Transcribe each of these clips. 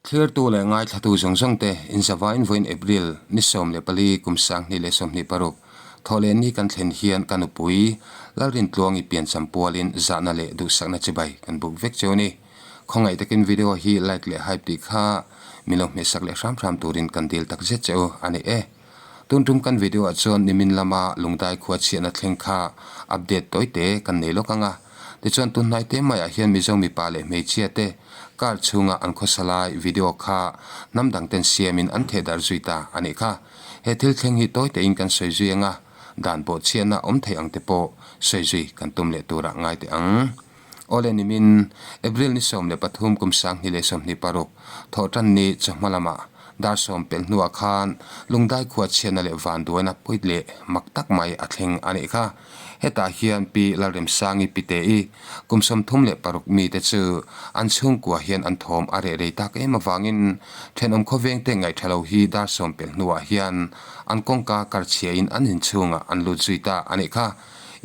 Thlirtu leh ngaithlatu zawng zawng te inzavain vawiin April ni 14 kum 2026 thawhleh ni kan thlen hian ka nupui Lalrintluangi piancham pualin zahna leh duhsakna chibai kan buk vek cheu a ni. Khawngaih takin video hi like leh hype tih kha min lo hmehsak leh hram hram turin kan dil takzet che u a ni e. Tun tum kan video ah chuan nimin lama lungdai khua chhiatna thleng kha update tawi te kan nei lawk ang a. Tichuan tun hnai te maiah hian Mizo mipa leh hmeichhia te car chhunga an khawsa lai video kha hnam dang ten siamin an theh darh zui ta a nih kha. He thil thleng hi tawi tein kan sawi zui ang a, dan pawh chhiatna awm thei ang te pawh sawi zui kan tum leh turah ngai teh ang. Awle nimin April ni 13 kum 2026 thawhtan ni chawhma lamah dar sawm pelh hnuah khan Lungdai khua chhiatna leh vanduaina pawih leh mak tak mai a thleng a nih kha. Hetah hian Pi Lalremsangi Pite-i kum 36 mite chu an chhungkua hian an thawm a reh rei tak em avangin thenawm khawvengte ngaihtha lo hi dar sawm pelh hnuah hian an kawngka karchhiain an inchhungah an lut zui ta a nih kha.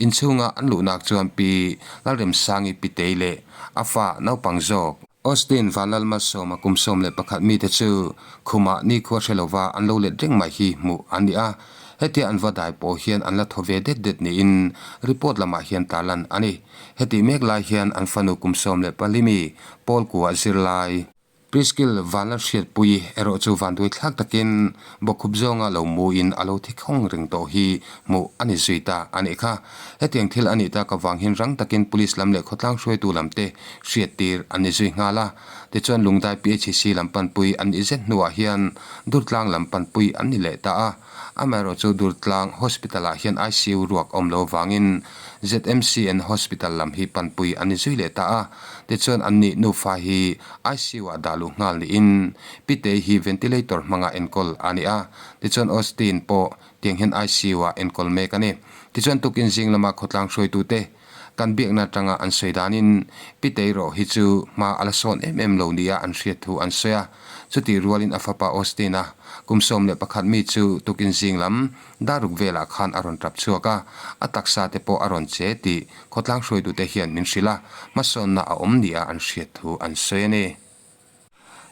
Inchhunga an luhnak chuan Pi Lalremsangi Pitei leh a fa naupang zawk, Austin Vanlalmalsawma kum 11 mite chu khumah nikhua hre lova an lo let reng mai hi hmuh an ni a, hetia an va dai pawh hian an la thaw ve det det niin report lamah hian tarlan a ni. Hetih mek lai hian an fanu kum 14 mi Paul Kua zirlai, Priskil vanla hriatpui erawh chu vanduai thlak takin bawkkhup zawnga lo muin a lo thi khawng reng tawh hi hmuh a ni zui ta a nih kha. Hetiang thil a nih tak avang hian rang takin Police lam leh khawtlang hruaitu lam te hriattir an ni zui nghal a. Tichuan Lungdai PHC lam panpui an nih zet hnuah hian Durtlang lam panpui an ni leh ta a. Amaherawh chu Durtlang Hospital ah hian ICU ruak awm lo vangin ZMCN Hospital lam hi panpui an ni zui leh ta a, tichuan an nih nufa hi ICU ah dah luh nghal niin Pitei hi ventilator hmanga enkawl a ni a, tichuan Austin pawh tiang hian ICU ah enkawl mek a ni. Tichuan tukin zing lama khawtlang hruaitute kan biakna atanga an sawi danin Pitei rawh hi chu hma a la sawn em em lo nia an hriat thu an sawi a. Chutih rualin a fapa Austin-a kum 11 mi chu tukin zing lam daruk velah khan a rawn tap chhuak a, a taksa te pawh a rawn che tih khawtlang hruaitute hian min hrilh a, hmasawnna a awm nia an hriat thu an sawi a ni.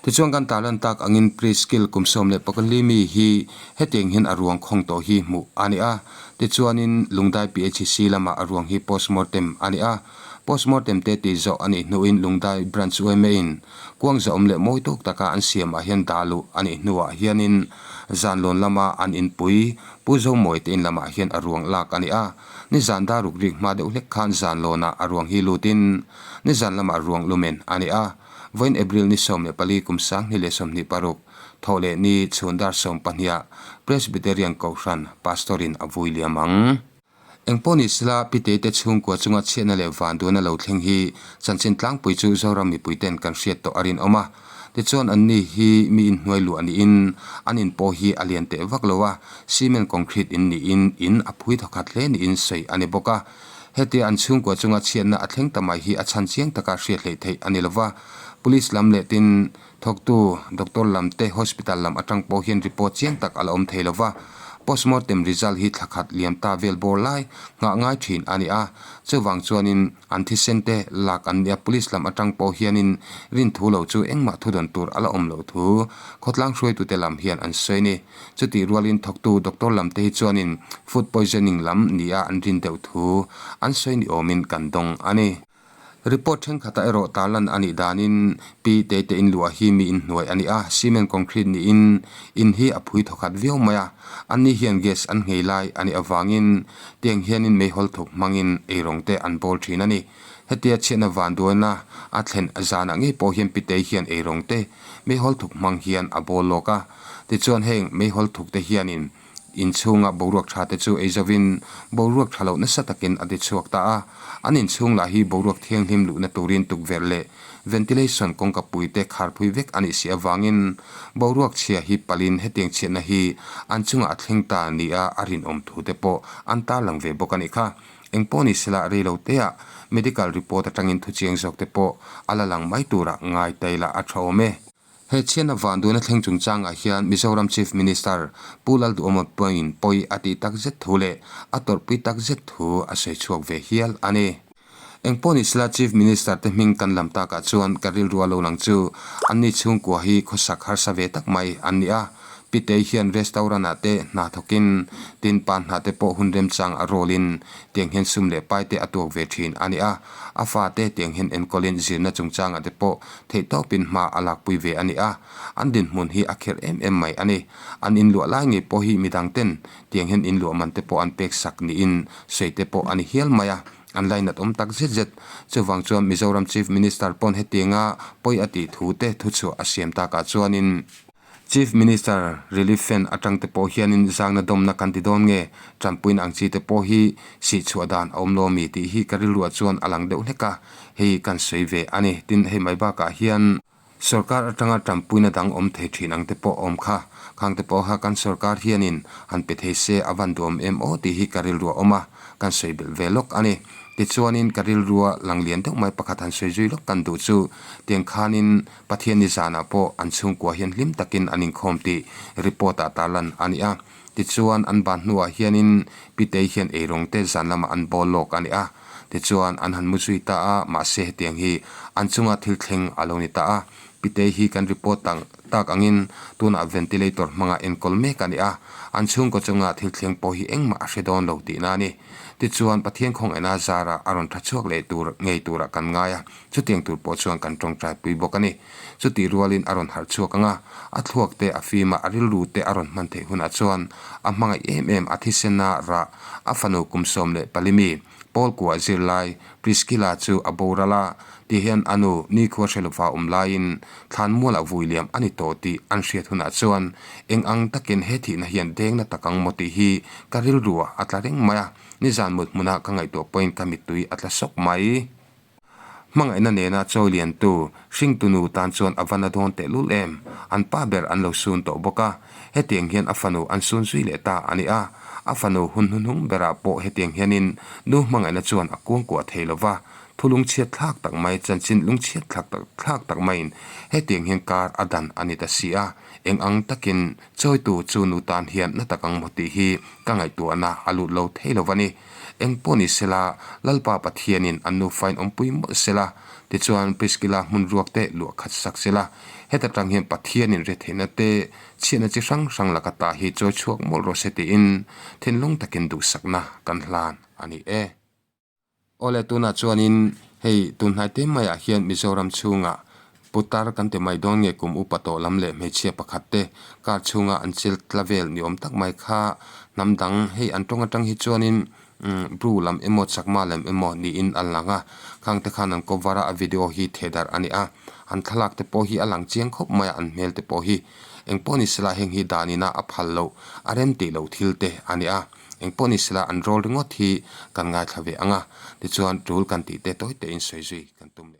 Tichuan kan tarlan tak angin Priskil kum 14 mi hi hetiang hian a ruang khawng tawh hi hmuh a ni a. Tichuanin Lungdai PHC lamah a ruang hi postmortem a ni a. Postmortem te tih zawh a nih hnuin Lungdai Branch yma in kuang zahawm leh mawi tawk taka an siamah hian dah luh a nih hnuah hianin zanlawn lama an inpui Pu Zomawi te in lamah hian a ruang lak a ni a. Nizan daruk rik hma deuh hlek khan zanlawnah a ruang hi lutin nizan lamah ruang lumen a ni a. Vawiin April ni 14 kum 2026 thawh leh ni chhun dar 12 ah Presbyterian Kohhran Pastor in a vui liam ang. Engpawh ni sela Pitei te chhungkua chunga chhiatna leh vanduana lo thleng hi chanchin tlangpui chu Zoram mipui ten kan hriat tawh a rinawm a. Tichuan anni hi mi inhnuai luah niin an in pawh hi a lian teh vak lo a, cement concrete in niin in a phui thawkhat hle niin sawi a ni bawk a. Hetia an chhungkua chunga chhiatna a thleng ta mai hi a chhan chiang taka hriat hleih theih a ni lova, Police lam leh tin thawktu doctor lam te hospital lam atang pawh hian report chiang tak a la awm thei lova, postmortem result hi thla khat liam ta vel bawr lai nghah ngai thin a ni a, chuvang chuanin an thisen te lak an nia Police lam atang pawh hianin rinthu lo chu engmah thudawn tur a la awm loh thu khawtlang hruaitute lam hian an sawi a ni. Chutih rualin thawktu doctor lam te hi chuanin food poisoning lam nia an rin deuh thu an sawi ni awmin kan dawng a ni. Report thenkhatah erawh tarlan a nih danin Pi Teite in luah hi mi inhnuai a ni a, cement concrete niin in hi a phui thawkhat viau mai a, anni hian gas an nghei lai a nih avangin tiang hianin meihawl thuk hmangin eirawng te an bawl thin a ni. Hetia chhiatna vanduaina a thlen zanah ngei pawh hian Pi Tei hian eirawng te meihawl thuk hmang hian a bawl lawk a. Tichuan heng meihawl thuk te hianin inchhunga boruak tha te chu ei zovin boruak tha loh nasa takin a ti chhuak ta a. An inchhung lah hi boruak thianghlim luhna turin tukverh leh ventilation kawngka pui te kharphui vek a nih si avangin boruak chhia hi palin hetiang chhiatna hi an chungah a thleng ta nia a rinawm thu te pawh an tarlang ve bawk a nih kha. Engpawh ni sela rei lo teah medical report atangin thuchiang zawk te pawh a la lang mai turah ngai ta ila a tha awm e. He chhiatna vanduaina thleng chungchangah hian Mizoram Chief Minister Pu Lalduhawma pawhin pawi a tih tak zet thu leh a tawrhpui tak zet thu a sawi chhuak ve hial a ni. Engpawh ni sela Chief Minister te hming kan lam takah chuan ka rilru a lo lang chu anni chhungkua hi khawsak harsa ve tak mai an ni a. Pitei hian restaurant ah te hna thawkin tin pan hna te pawh hun remchang a rawlin tiang hian sum leh pai te a tuak ve thin a ni a. A fa te tiang hian enkawlin zirna chungchangah te pawh theihtawpin hma a lakpui ve a ni a. An dinhmun hi a kherh em em mai a ni. An inluah lai ngei pawh hi midang ten tiang hian inluah man te pawh an pek sak niin sawi te pawh a ni hial mai a. An lainat awm tak zet zet. Chuvang chuan Mizoram Chief Minister pawn hetianga pawi a tih thu te thuchhuah a siam takah chuanin Chief Minister Relief Fund atang te pawh hianin zangna dawmna kan ti dawn nge, tanpuina ang chi te pawh hi sihchhuah dan a awm lo ami tih hi ka rilruah chuan a lang deuh hlek a, hei kan sawi ve a ni. Tin, hei mai bakah hian Sorkar atanga tanpuina dang awm thei thin ang te pawh a awm kha. Khang te pawh kha kan sorkar hianin han pe thei se a van duhawm em aw tih hi ka rilruah a awm a, kan sawi belh ve lawk a ni. Tichuanin ka rilrua lang lian deuh mai pakhat han sawi zui lawk kan duh chu tiang khanin Pathianni zanah pawh an chhungkua hian hlim takin an inkhawm tih report ah tarlan a ni a. Tichuan an ban hnuah hianin Pitei hian eirawng te zan lamah an bawl lawk a ni a. Tichuan an han mu zui ta a, mahse hetiang hi an chunga thil thleng a lo ni ta a. Pitei hi kan report tak tak angin tunah ventilator hmanga enkawl mek a ni a. An chhungkaw chunga thil thleng pawh hi engmah a hre dawn lo tihna a ni. Tichuan Pathian khawngaihna zarah a rawn tha chhuak leh tur ngei turah kan ngai a. Chutiang tur pawh chuan kan tawngtai pui bawk a ni. Chutih rualin a rawn harh chhuak ang a, a thluak te, a fim a, a rilru te a rawn hman theih hunah chuan a hmangaih em em a thisena rah a fanu kum 14 mi, Paul kuah zirlai Priscilla chu a boral a, ti hian a nu nikhua hre lova awm laiin thlanmualah vui liam a ni tawh tih an hriat hunah chuan eng ang takin he thihna hian dengna tak ang maw tih hi ka rilruah a tla reng mai a, nizan mut hmuna ka ngaihtuah pawhin ka mittui a tla sawk mai. Hmangaihna nena chawi liantu hringtunu tan chuan a va na dawn tehlul em? An pa ber an lo sun tawh bawk a, hetiang hian a fanu an sun zui leh ta a ni a. A fanu hun hnuhnung berah pawh hetiang hianin nu hmangaihna chuan a kuangkuah thei lo va, thu lungchhiat thlak tak mai, chanchin lungchhiat thlak tak thlak tak maiin hetiang hian kar a dan a ni ta si a. Eng ang takin chawitu chu nu tan hian na tak ang maw tih hi ka ngaihtuahna a lut lo thei lo va ni. Eng pawh ni sela, Lalpa Pathianin an nufain awmpui mawlh sela, tichuan Priscilla hmun ruak te luah khat sak sela, heta tang hian Pathianin retheihna te chhiatna chi hrang hrang laka ta hi chawi chhuak mawlh rawh se tiin thinlung takin duhsakna kan hlan a ni e. Awle tunah chuanin hei tunhnai te maiah hian Mizoram chhungah Putar kan ti mai dawn nge kum upa tawh lam leh hmeichhia pakhat te car chhunga an chil tla vel ni awm tak mai kha hnam dang hei an tawng atang hi chuanin umm Bru lam emaw Chakma lam emaw niin an lang a, khang te khan an cover a a video hi thehdarh a ni a, an thlalak te pawh hi a lang chiang khawp mai a an hmel te pawh hi engpawh ni sela heng hi danina a phal loh a rem tih loh thil te a ni a, engpawh ni sela an rawl ringawt hi kan ngaithla ve ang a, tichuan tul kan tih te tawi tein sawi zui kan tum leh.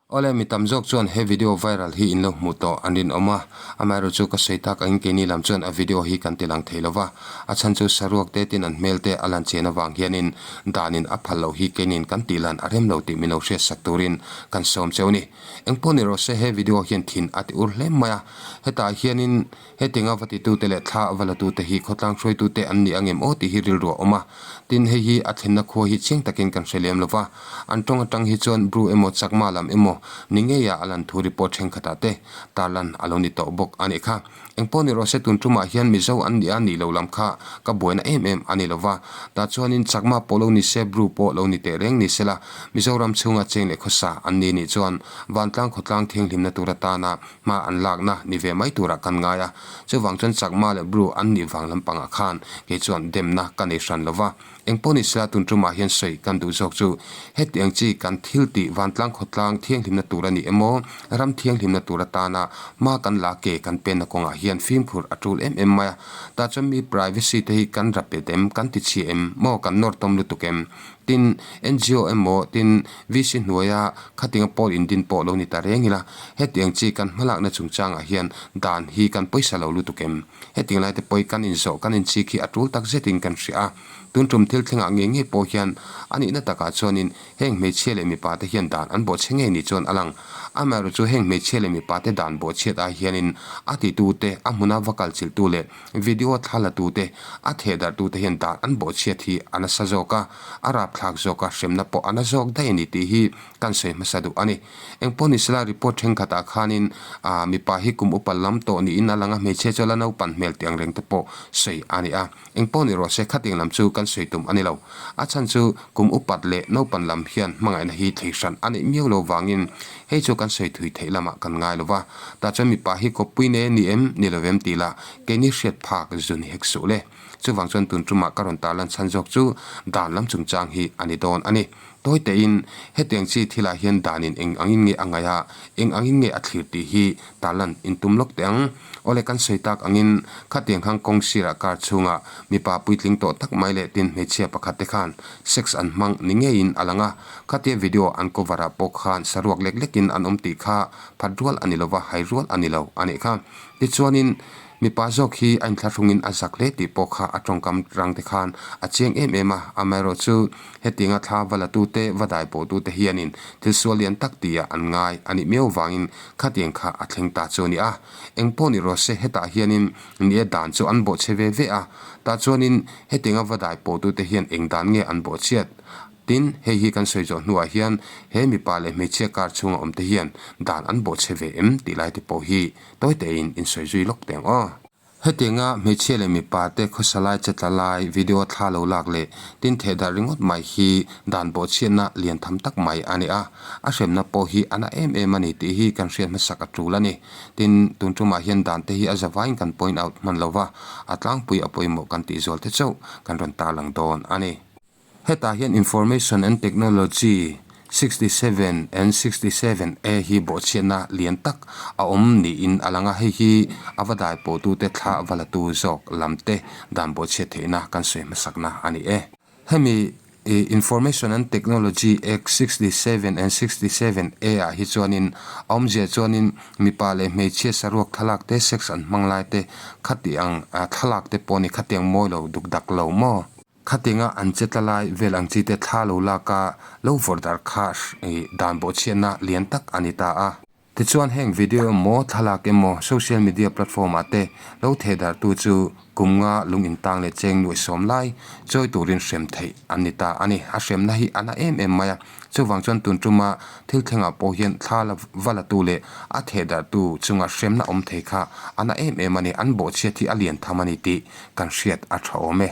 Awle mi tam zawk chuan he video viral hi in lo hmuh tawh an rinawm a, amaherawh chu ka sawi tak angin keini lam chuan a video hi kan ti lang thei lo va, a chhan chu saruak te tin an hmel te a lan chian avang hianin danin a phal loh hi keinin kan tih lan a rem lo tih min lo hriat sak turin kan sawm cheu a ni. Engpawh ni rawh se he video hian thin a ti ur hle mai a, hetah hianin Hetianga va titute leh thla va latute hi khawtlang hruaitute an ni angem aw tih hi rilru a awm a. Tin, hei hi a thlenna khua hi chiang takin kan hre lem lo va. An tawng atang hi chuan Bru emaw Chakma lam emaw emaw ni ngeia a lan thu report thenkhatah te tarlan a lo ni tawh bawk a nih kha. Engpawh ni rawh se tun tumah hian Mizo an nih a nih lo lam kha ka buaina em em a ni lo va, tah chuanin Chakma pawh lo ni se, Bru pawh lo ni teh reng ni sela, Mizoram chhunga cheng leh khawsa an ni nih chuan vantlang khawtlang thianghlimna tur atana hma an lakna ni ve mai turah kan ngai a. Chuvang chuan Chakma leh Bru an nih vang lampangah khan kei chuan demna ka nei hran lo va. Engpawh ni sela tun tumah hian sawi kan duh zawk chu hetiang chi kan thil tih vantlang khawtlang thianghlimna tur a ni emaw, ram thianghlimna tur atana hma kan la ke kan penna kawngah hian fimkhur a tul em em mai a. Tah chuan mi privacy te hi kan rapet em, kan ti chhia em maw, kan nawr tawm lutuk em? Tin, ngo emaw tin VC hnuaia khatinga pawl indin pawh lo ni ta reng ila, hetiang chi kan hmalakna chungchangah hian dan hi kan pawisa lo lutuk em? Hetiang laite pawh hi kan inzawh kan inchik hi a tul tak zetin kan hria a. Tun tum thil thlengah ngei ngei pawh hian a nihna takah chuanin heng hmeichhia leh mipa te hian dan an bawhchhe ngei ni chuan a lang. Amaherawhchu chu heng hmeichhia leh mipa te dan bawhchhiat ai hianin a titute, a hmuna va kal chilhtu leh video thla latute, a thehdarhtute hian dan an bawhchhiat hi a nasa zawk a, a rapthlak zawk a, hremna pawh a na zawk daih a ni tih hi kan sawi hmasa duh a ni. Engpawh ni sela report thenkhatah khanin ah mipa hi kum upa lam tawh niin a lang a, hmeichhia chu a la naupan hmel tih ang reng te pawh sawi a ni a. Engpawh ni rawh se khating lam chu kan sawi tum a ni lo. A chhan chu kum upat leh naupan lam hian hmangaihna hi thlei hran a neih miau lo vangin hei chu kan sawi thui theih lamah kan ngai lo va. Tah chuan mipa hi kawppui nei a ni em ni lo em tih lah keini hriat phak zu ni hek suh le. Chuvang chuan tun tumah ka rawn tarlan chhan zawk chu dan lam chungchang hi a ni dawn a ni. Tawi tein, hetiang chi thilah hian danin eng angin nge a ngaih a, eng angin nge a thlir tih hi tarlan intum lawk teh ang. Awle kan sawi tak angin, khatiang khan kawng sirah car chhungah mipa puitling tawh tak mai leh tin hmeichhia pakhat te khan sex an hmang ni ngeiin a lang a, khatia video an cover ah pawh khan saruak lek lekin an awm tih kha phat rual a ni lova, hai rual a ni lo a nih kha. Tichuanin, Mipa zawk hi a inthlahrungin a zak hle tih pawh kha a tawngkam rang te khan a chiang em em a, amaherawhchu hetianga thla va latute, va dai pawhtute hianin thil sual lian tak tia an ngai a nih miau vangin khatiang kha a thleng ta chu a ni a. Engpawh ni rawh se hetah hianin nia dan chu an bawhchhe ve ve a, tah chuanin hetianga va dai pawhtute hian eng dan nge an bawhchhiat? Tin, hei hi kan sawi zawh hnuah hian he mipa leh hmeichhia kar chhunga awmte hian dan an bawhchhe ve em tih laite pawh hi Tawi tein in sawi zui lawk teng aw. Hetianga hmeichhia leh mipa te khawsa lai che tla lai video thla lo lak leh tin theh darh ringawt mai hi dan bawhchhiatna lian tham tak mai a ni a, a hremna pawh hi a na em em a ni tih hi kan hriat hmasak a tul a ni. Tin, tun tumah hian dan te hi a zavaiin kan point out hman lo va, a tlangpui a pawimawh kan tih zual te chauh kan rawn tarlang dawn a ni. Hetah hian Information and Technology 67 and 67 A hi bawhchhiatna lian tak a awm niin a lang a, hei hi a va dai pawhtute thla va latu zawk lamte dan bawhchhiat theihna kan sawi hmasakna a ni e. Hemi Information and Technology Act 67 and 67 A ah hi chuanin a awmzia chuanin mipa leh hmeichhia saruak thlalak te, sex an hmang lai te, khatiang thlalak te pawh a ni, khatiang mawi lo duk dak lo maw? Khatinga an che tla lai vel ang chi te thla lo lak a, lo vawrh darh kha dan bawhchhiatna lian tak a ni ta a. Tichuan heng video emaw thlalak emaw social media platform ah te lo theh darh tu chu kum nga lung intang leh cheng nuaih sawm lai chawi turin hrem theih an ni ta a ni. A hremna hi a na em em mai a, chuvang chuan tun tuma thil thlengah pawh hian thla la va la tu leh a theh darh tu chunga hremna awm thei kha a na em em a ni, an bawhchhiat hi a lian tham a ni tih kan hriat a tha awm e.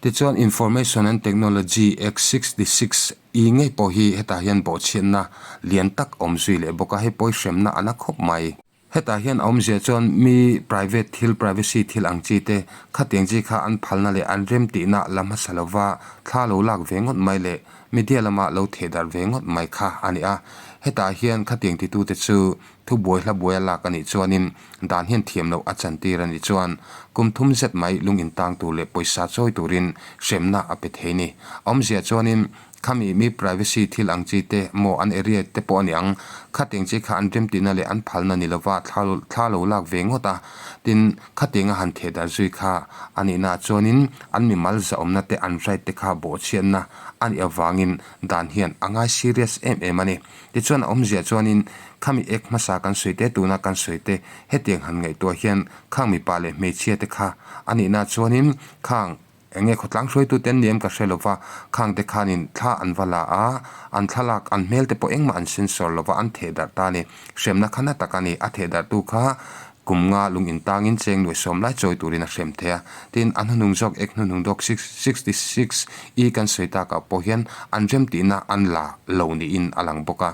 Tichuan Information and Technology Act 66 i ngei pawh hi hetah hian bawhchhiatna lian tak awm zui leh bawk a, hei pawi hremna a la khawp mai. Hetah hian a awmzia chuan mi private thil, privacy thil ang chi te, khatiang chi kha an phalna leh an remtihna la hmasa lova thla lo lak ve ngawt mai leh media lama lo thehdarh ve ngawt mai kha a ni a. Hetah hian khatiang titute chu Thubuai hlabuai a lak a nih chuanin dan hian thiam loh a chantir a nih chuan kum thum zet mai lung intang tur leh pawisa chawi turin hremna a pe thei ni. A awmzia chuanin khami mi privacy thil ang chi te maw an area te pawh a ni ang, khatiang chi kha an remtihna leh an phalna ni lova thla lo lak ve ngawt a, tin khatiang a han theh darh zui kha a nihna chuanin an mimal zahawmna te an right te kha bawhchhiatna a nih avangin dan hian a ngai serious em em a ni. Tichuan a awmzia chuanin khami ek hmasa kan sawi te tuna kan sawi te hetiang han ngaihtuah hian khang mipa leh hmeichhia te kha a nihna chuanin khang Eng nge khawtlang hruaitute an ni em ka hre lo va, khangte khanin thla an va la a, an thlalak an hmel te pawh engmah an sensor lo va, an theh darh ta a ni. Hremna kha na tak a ni, a theh darhtu kha kum nga lung intangin cheng nuai sawm lai chawi turin a hrem thei a. Tin, a hnuhnung zawk ek hnuhnung dawk 66 i kan sawi takah pawh hian an rem tihna an la lo niin a lang bawk a.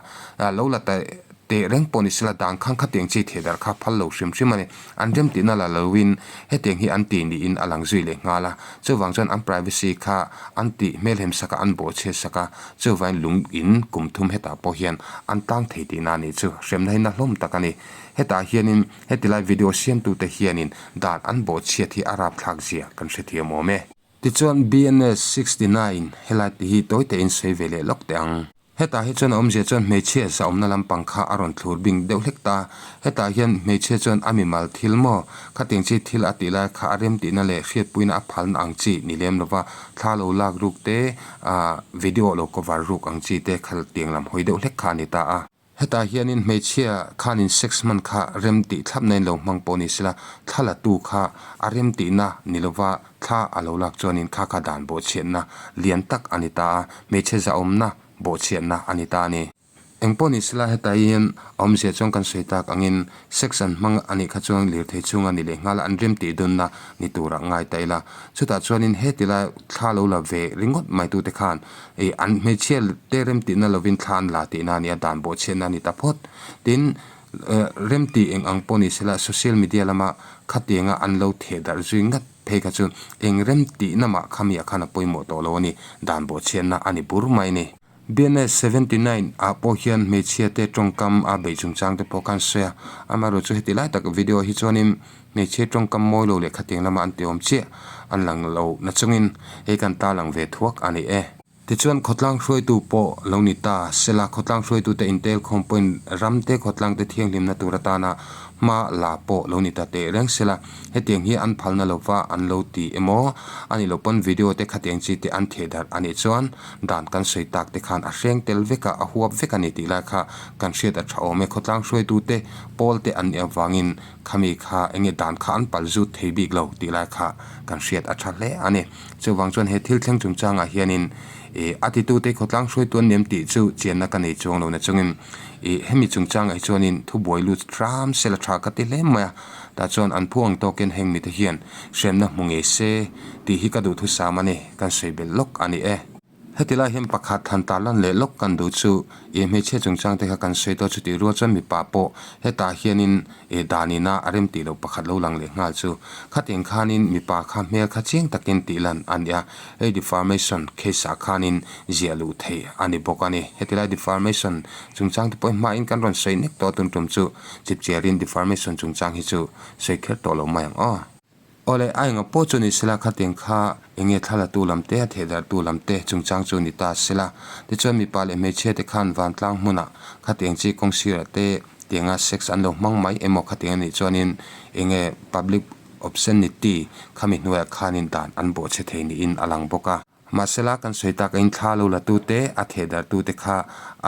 Lo la ta teh reng pawh ni sela dan khan khatiang chi theh darh kha phal lo hrim hrim a ni. An rem tihna la loin hetiang hi an ti niin a lang zui leh nghal a. Chuvang chuan an privacy kha an tih hmelhem sak a, an bawhchhiat sak a. Chuvangin lung in kum thum hetah pawh hian an tang thei tihna a nih chu. Hremna hi na hlawm tak a ni. Hetah hianin hetilai video siamtute hianin dan an bawhchhiat hi a rapthlak zia kan hrethiam awm e. Tichuan BNS 69 helai tih hi tawi tein sawi ve leh lawk teh ang. Hetah hi chuan a awmzia chuan hmeichhia zahawmna lampang kha a rawn thlur bing deuh hlek ta. Hetah hian hmeichhia chuan a mimal thil maw? Khatiang chi thil a tih lai kha a remtihna leh hriatpuina a phalna ang chi ni lem lova thla lo lak ruk te, ah video lo cover ruk ang chi te kha tiang lam hawi deuh hlek kha a ni ta a. Hetah hianin hmeichhia khanin sex hman kha rem tih thlapna in lo hmang pawh ni sela, thla la tu kha a rem tihna ni lova thla a lo lak chuanin kha kha dan bawhchhiatna lian tak a ni ta a, hmeichhe zahawmna bawhchhiatna a ni ta a ni. Eng pawh ni sela hetah hian a awmzia chuan kan sawi tak angin sex an hmang a nih kha chuan lirthei chhunga ni leh nghal an rem tih dunna ni turah ngai ta ila. Chutah chuanin heti lai thla lo la ve ringawt mai tute khan Ih, an hmeichhia te remtihna lovin thla an la tihna a ni a, dan bawhchhiatna a ni ta phawt. Tin, remtih eng ang pawh ni sela social media lama khatianga an lo theh darh zui ngat phei kha chu eng remtihna mah khamiah khan a pawimawh tawh lo a ni, dan bawhchhiatna a ni bur mai a ni. BNS 79 ah pawh hian hmeichhia te tawngkam a beih chungchang te pawh khan sawi a, amaherawhchu chu heti lai tak video hi chuanin Hmeichhia tawngkam mawi lo leh khatiang lama an ti awm chiah an lang lo nachungin hei kan ta lang ve thuak a ni e. Tichuan khawtlang hruaitu pawh lo ni ta sela, khawtlang hruaitute intelkhawm pawhin ramte khawtlangte thianghlimna tur atana hma la pawh lo ni ta teh reng sela, hetiang hi an phalna lova an lo ti emaw a nih loh pawn video te khatiang chi te an theh darh a nih chuan dan kan sawi tak te khan a hreng tel vek a, a huap vek a ni tih lai kha kan hriat a tha awm e. Khawtlang hruaitute pawlte an nih avangin Khami kha enge dan kha an pal zut thei bik lo tih lai kha kan hriat a tha hle a ni. Chuvang chuan he thil thleng chungchangah hianin ih a titute khawtlang hruaitu an nem tih chu chianna ka nei chuang lo na chungin ih hemi chungchangah hi chuanin thubuai lut hram sela tha ka ti hle mai a. Tah chuan an phu ang tawkin heng mite hian hremna hmu ngei se tih hi ka duhthusam a ni, kan sawi belh lawk a ni e. Heti lai hian pakhat han tar lan leh lawk kan duh chu ih hmeichhia chungchang te kha kan sawi tawh chutih rual chuan mipa pawh hetah hianin ih danina a rem tih loh pakhat lo lang leh nghal chu khatiang khanin mipa kha hmel kha chiang takin tih lan a ni a, hei defamation case ah khanin ziah luh theih a ni bawk a ni. Heti lai defamation chungchang te pawh hi hmain kan rawn sawi nek tawh a tun tum chu chipchiarin defamation chungchang hi chu sawi kher tawh lo mai ang aw. Awle, a enga pawh chu ni sela, khatiang kha enge thlalatu lam te, a thehdarhtu lam te chungchang chu ni ta sela. Tichuan mipa leh hmeichhia te khan vantlang hmunah khatiang chi kawng sirah te tianga sex an lo hmang mai emaw khatiang anih chuanin enge public obscenity khami hnuaiah khanin dan an bawhchhe thei niin a lang bawk a. Mahsela kan sawi tak a inthla lo la tu te, a theh darh tu te kha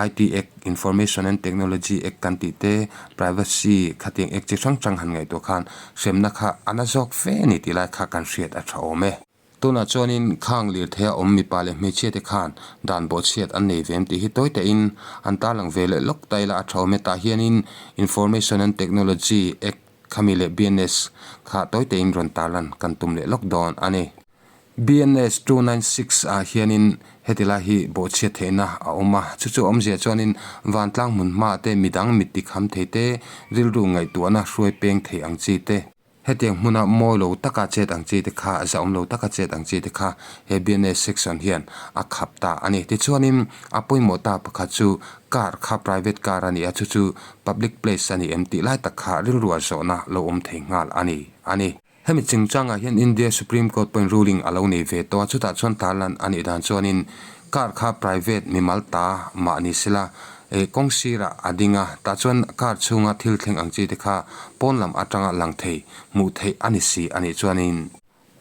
IT Act, Information and Technology Act kan tih te, Privacy khatiang Act chi hrang hrang han ngaihtuah khan hremna kha a na zawk fe a ni tih lai kha kan hriat a tha awm e. Tunah chuanin khang lirtheia awm mipa leh hmeichhia te khan dan bawhchhiat an nei ve em tih hi tawi tein an tarlang ve leh lawk ta ila a tha awm e. Tah hianin Information and Technology Act khami leh BNS kha tawi tein rawn tarlan kan tum leh lawk dawn a ni. BNS 296 ah hianin heti lai hi bawhchhiat theihna a awm a, chu chu awmzia chuanin vantlang hmun hmaah te midang mit tikham thei te, rilru ngaihtuahna hruai peng thei ang chi te, hetiang hmuna mawi lo taka chet ang chi te kha, zahawm lo taka chet ang chi te kha he BNS section hian a khap ta a ni. Tichuanin a pawimawh ta pakhat chu car kha private car a ni a, chu chu public place a ni em tih lai tak kha rilruah zawhna lo awm thei nghal a ni a ni. Hemi chungchangah hian India Supreme Court pawhin ruling a lo nei ve tawh a, chutah chuan tarlan a nih dan chuanin car kha private mimal ta mah ni sela eh kawng sirah a ding a, tah chuan car chhunga thil thleng ang chi te kha pawn lam atanga lang thei hmuh theih a ni si a nih chuanin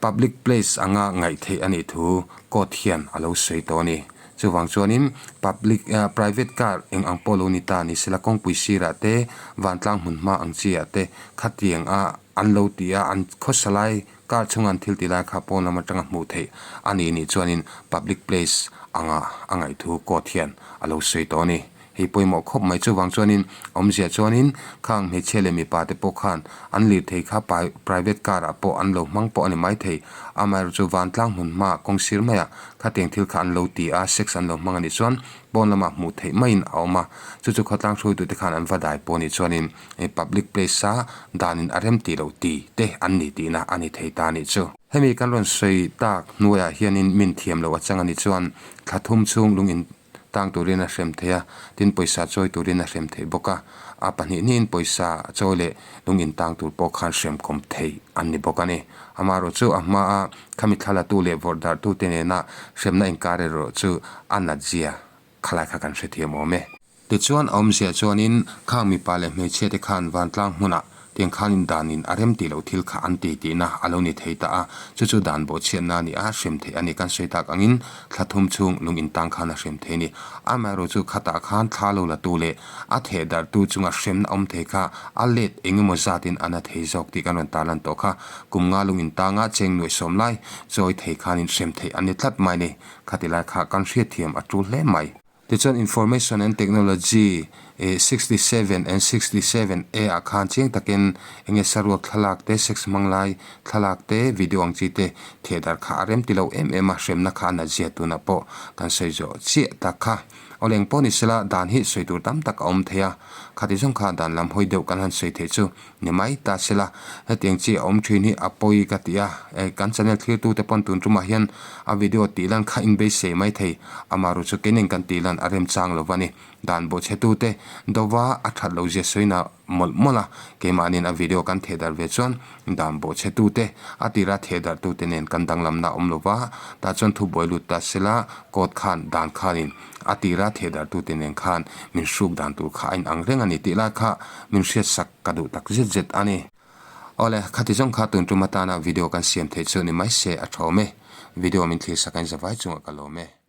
public place anga ngaih theih a nih thu court hian a lo sawi tawh a ni. Chuvang chuanin public eh private car eng ang pawh lo ni ta ni sela kawngpui sirah te vantlang hmun hma ang chi ah te khatiang a An lo ti a, an khawsa lai Car chhunga an thil ti lai kha pawn lam atanga hmuh theih a ni nih chuanin public place anga a ngaihthu court hian a lo sawi tawh a ni. Hei pawimawh khawp mai chuvang chuanin awmzia chuanin khang hmeichhia leh mipa te pawh khan an lirthei kha private car ah pawh an lo hmang pawh a ni maithei. Amaherawhchu chu vantlang hmun hmaah kawng sir maiah khatiang thil kha an lo ti a, sex an lo hmang a nih chuan pawn lamah hmuh theih maiin a awm a. Chu chu khawtlang hruaitute khan an va dai pawh a nih chuanin public place a danin a rem tih loh ti te an ni tihna a ni thei ta a nih chu. Hemi kan rawn sawi tak hnuaiah hianin min thiam loh a chang a nih chuan thla thum chhung lung in tang turin a hrem thei a, tin pawisa chawi turin a hrem thei bawk a, a pahnih hnihin pawisa chawi leh lung in tang tur pawh khan hrem kawm thei an ni bawk a ni. Amaherawh chu a hmaa khami thlalatu leh vawrh darhtute nena hremna inkar erawh chu a natzia khalai kha kan hrethiam awm e. Tichuan a awmzia chuanin khang mipa leh hmeichhia te khan vantlang hmunah tiang khanin danin a rem tih loh thil kha an ti tihna a lo ni thei ta a, chu chu dan bawhchhiatna a ni a, hrem theih a ni. Kan sawi tak angin thla thum chhung lung intang khan a hrem thei a ni. Amaherawh chu khatah khan thla lo latu leh a theh darhtu chunga hremna awm thei kha a let eng emaw zatin a na thei zawk tih kan rawn tarlan tawh kha. Kum nga lung intanga cheng nuaih sawm lai chawi thei khanin hrem theih a ni tlat mai a ni. Khati lai kha kan hriatthiam a tul hle mai. Tichuan Information and Technology 67 and 67 A ah khan chiang takin enge saruak thlalak te, sex hmang lai thlalak te, video ang chi te theh dar kha a rem ti lo em em a, hremna kha a nat zia tunah pawh kan sawi zawh chiah tak kha. Awle eng pawh ni sela dan hi sawi tur tam tak a awm thei a, khati zawng kha dan lam hawi deuh kan han sawi theih chu Ni mai ta sela, hetiang chi a awm thin hi a pawi ka ti a, kan channel thlirtute pawn tun tumah hian a video tih lan kha in beisei mai thei, amaherawhchu chu keinin kan tih lan a remchang lo va ni. Dan bawhchhetute dova a that lo zia sawina mawlh mawlh a, keimahniin a video kan theh darh ve chuan dan bawhchhetute a tira theh darhtute nen kan danglamna a awm lo va, tah chuan thubuai lut ta sela court khan dan khanin a tira theh darhtute nen khan min hruk dan tur kha a inang reng a ni tih lai kha min hriatsak ka duh tak zet zet a ni. Awle, khati zawng kha tun tum atana video kan siam theih chu ni mai se a tha awm e. Video min thlir sak a in zavai chungah ka lawm e.